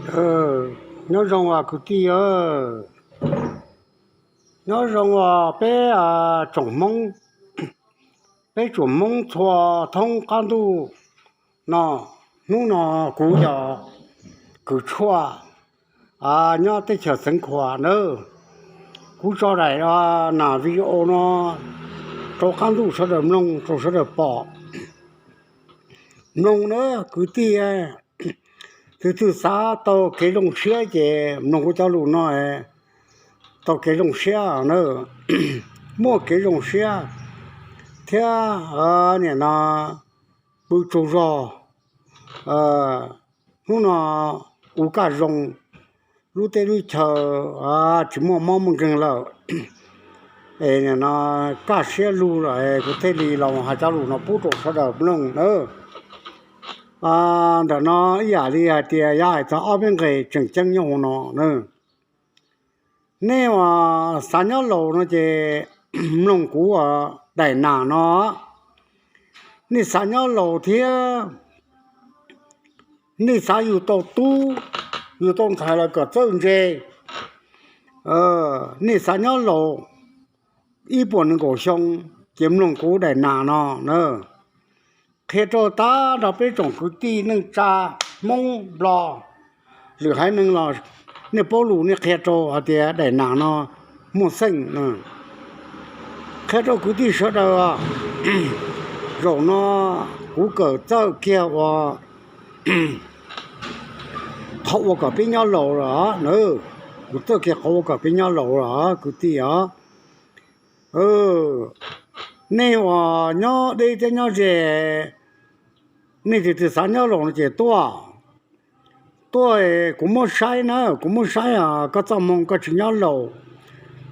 Nyob zoo os kwv tij, nyob zoo os peb tsoom Hmoob, peb tsoom Hmoob txhua thoob qab ntuj no. Hnub no kuv yog Kws Tshuaj nyob teb chaws Xeev Khuam nawb. Kuv tso daim nas video no rau qab ntuj sawv daws mloog, rau sawv daws pom mloog na kwv tij. Tus twg xav tau kev zoo siab ces mloog kuv cov lus no tau kev zoo siab na, muaj kev zoo siab thiab nim no pw tsaug zog. Hnub no ua kaj zoo, lub teb lub chaw tsis muaj mob muaj nkeeg lawm, es nim no kaj siab lug lawm, kuv thiaj li los hais cov lus no pub rau sawv daws mloog na. Ntawm no ib yam li hais tias yog hais txog ob peb nqe tseem ceeb nyob hauv no na. Nej uas xav nyob laus no ces mloog kuv daim nas no. Nej xav nyob laus thiab nej xav yug tau tub, yug tau ntxhais los kom txawj ntse, nej xav nyob laus ib puas nees nkaum xyoo, ces mloog kuv daim nas no na. Qhia rau tag nrho peb tsoom kwv tij neej tsa Hmoob Nplog, lwm haiv neeg los nej paub lus nej qhia rau hais tias daim nas no muaj xeej. Qhia rau kwv tij sawv daws, zaum no kuv kawm txawj kiag ua qhov ua kom peb nyob laus lawm na. Kuv txawj kiag qhov ua kom peb nyob laus lawm kwv tij os. Nej uas nyob deb thiab nyob ze, nej tus twg xav nyob laus no ces tuaj, tuaj, kuv muab saib na, kuv muab saib koj txoj hmoo koj tsis nyob laus,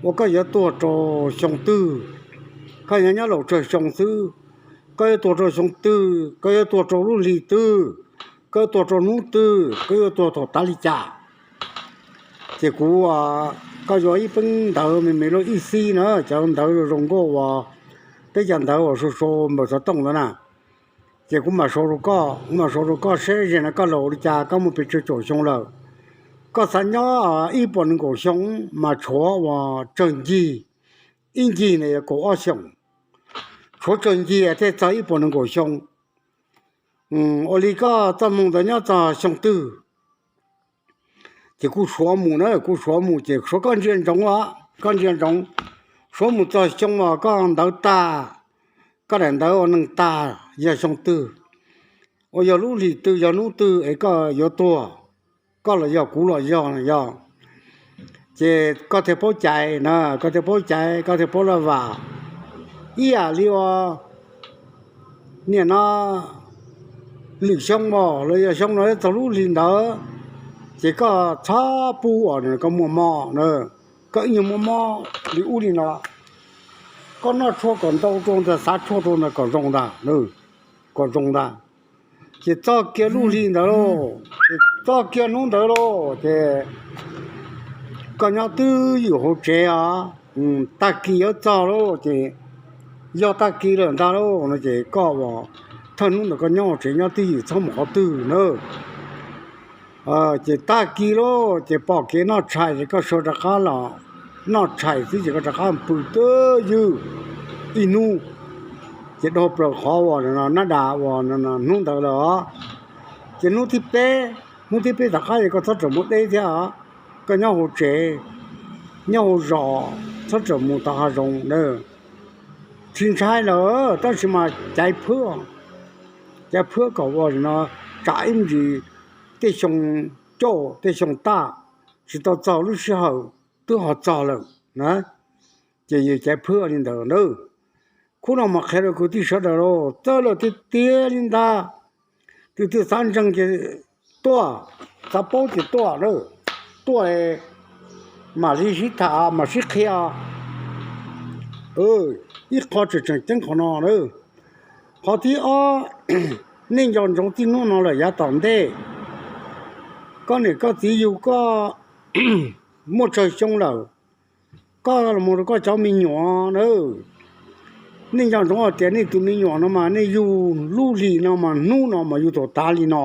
uas koj yuav tuag rau xyoo twg, koj yuav nyob laus tsawg xyoo xwb, koj yuav tuag rau xyoo twg, koj yuav tuag rau lub hli twg, koj yuav tuag rau hnub twg, koj yuav tuag thaum tas li cas. Ces kuv, koj yuav ib peeb ntawv me me lub ib xib na, cov ntawv zoo zoo nkauj uas peb cov ntawv uas sau sau npaum xov tooj ntawd na. Ces kuv mam sau rau koj, kuv mam sau rau koj seb zaum no koj laus li cas, koj muaj pes tsawg caum xyoo lawm. Koj xav nyob ib puas nees nkaum xyoo mas tshuav uas tsawg ncig, ib ncig ntawd yog kaum ob xyoos, tshuav tsawg ncig thiaj txog ib puas nees nkaum xyoo. Ua li koj txoj hmoo ntawd nyob txog xyoo twg? Ces kuv suav mus na, kuv suav mus ces suav koj ntsia ntsoov, koj ntsia ntsoov, suav mus txog xyoo uas koj ntawv tag, koj daim ntawv ua neeg tag yog xyoo twg, uas yog lub hlis twg yog hnub twg es koj yuav tuag, koj los yog kuv los yog yog, ces koj thiaj paub caiv na, koj thiaj paub caiv, koj thiaj paub laj vam. Ib yam li uas nim no lwm xyoo os los yog xyoo no txog lub hli ntawd, ces koj txhob pub uas koj muaj mob na, koj ib nyuag muaj mob li ub li no, koj noj tshuaj kom ntau rau ntawd, xav tshuaj rau ntawd kom zoo ntag, kom zoo ntag. Ces txoj kiag lub hli ntawd lauj, ces txoj kiag hnub ntawd lauj, ces koj nyob twj ywm hauv tsev os, tag kis yuav txog lauj, ces yog tag kis lawm ntag lauj no ces koj uas thawj hnub ntawd koj nyob hauv tsev nyob twj ywm txhob mus qhov twg na. Ces tag kis lauj, ces pom kev noj tshais ces koj sawv rov qab los noj tshais xwb ces koj rov qab pw twj ywm ib hnub. Ces dhau plaws qhov uas nab das uas hnub ntawd lawm os. Ces hnub thib peb, hnub thib peb tom qab ces koj txhob rawm mus deb thiab os, koj nyob hauv tsev, nyob hauv zos, txhob rawm mus tom hav zoov na. Tsis ntshai lawm tab sis mas caiv phwb, caiv phwb kom ua no tsam ib ntsis tej xyoo coj tej xyoo taj tsis tau txog lub sij hawm twb ho txog lawm na. Ces yus caiv phwb li ntawd na. Khub no mas qhia rau kwv tij sawv daws lauj, txawj lawm tiag tiag li ntag. Tus twg xav ntseeg ces tuaj, xav paub ces tuaj na, tuaj mam li sib tham mam sib qhia. Ib qho tseem tseem ceeb qhov no na. Qhov thib ob, nej nco ntsoov txij hnub no lawm yav tom ntej, koj niam koj txiv yug koj muaj tsawg xyoo lawm, koj los mus rau koj cov me nyuam na, nej nco ntsoov hais tias nej tus me nyuam no mas nej yug lub hlis no mas hnub no mas yug thaum tas li no,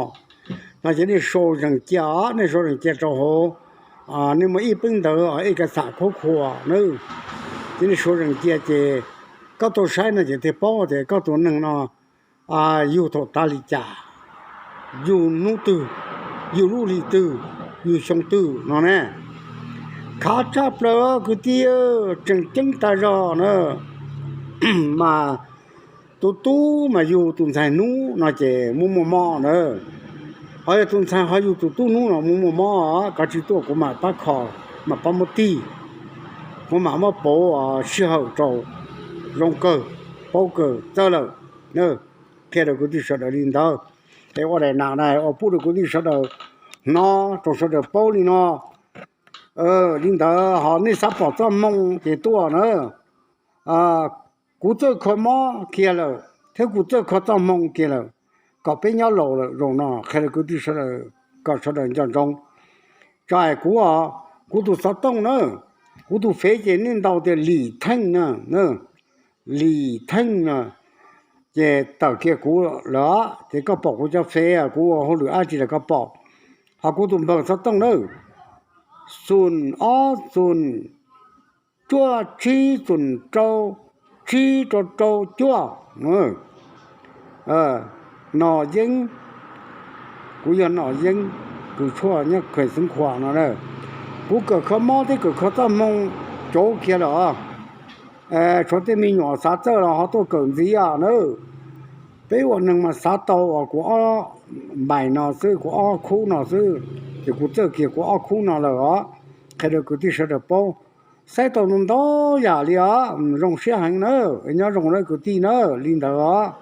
no ces nej sau zees cia, nej sau zees cia rau hauv, nej muaj ib peeb ntawv ib ka xam khuab khua na, ces nej sau zees cia ces koj tau saib no ces thiaj paub tias koj tus neeg no yug thaum tas li cas, yug hnub twg, yug lub hli twg, yug xyoo twg no ne. Khav tshaj plaws kwv tij, tseem ceeb tas zog na, mas tus tub mas yug tus ntxhais hnub no ces muaj muaj mob na. Ho yog tus ntxhais ho yug tus tub hnub no muaj muaj mob, koj tsis tuaj kuv mam pab kho, mam pab muab tig, kuv mam muab pauv sij hawm rau zoo kawg, paub kawg txawj lawm. Qhia rau kwv tij sawv daws li ntawd, es ua daim nam na ua pub rau kwv tij sawv daws hnov rau sawv daws paub li no. Li ntawd ho nej xav pom txoj hmoo ces tuaj na. Kuv txawj kho mob kiag lawm thiab kuv txawj kho txoj hmoo kiag lawm, kom peb nyob laus lawm zoo no qhia rau kwv tij sawv daws kom sawv daws nco ntsoov. Tso es kuv, kuv tus xov tooj na, kuv tus fev ces nej ntaus tias Lis Theej na, Lis Theej na, ces tawm kiag kuv lawm ces koj pom kuv cov fev, kuv ua hauj lwm dab tsi los koj pom. Ho kuv tus npawb xov tooj na, xoom ob xoom cuaj tsib xoom rau tsib rau rau cuaj. Nom Yeeb, kuv yog Nom Yeeb, kws tshuaj nyob Khees Xeev Khuam no na. Kuv kawm kho mob thiab kawm kho txoj hmoo cov kiag lawm. Tshuav tej me nyuam xav txawj los ho tuaj kawm ntxiv na. Peb ua neeg mas xav tau uas kuv ob npaim no xwb, kuv ob khub no xwb, ces kuv txawj kiag kuv ob khub no lawm os. Qhia rau kwv tij sawv daws paub, saib tau ntau yam li os. Zoo siab heev na, nyob zoo na kwv tij na, li ntawd os.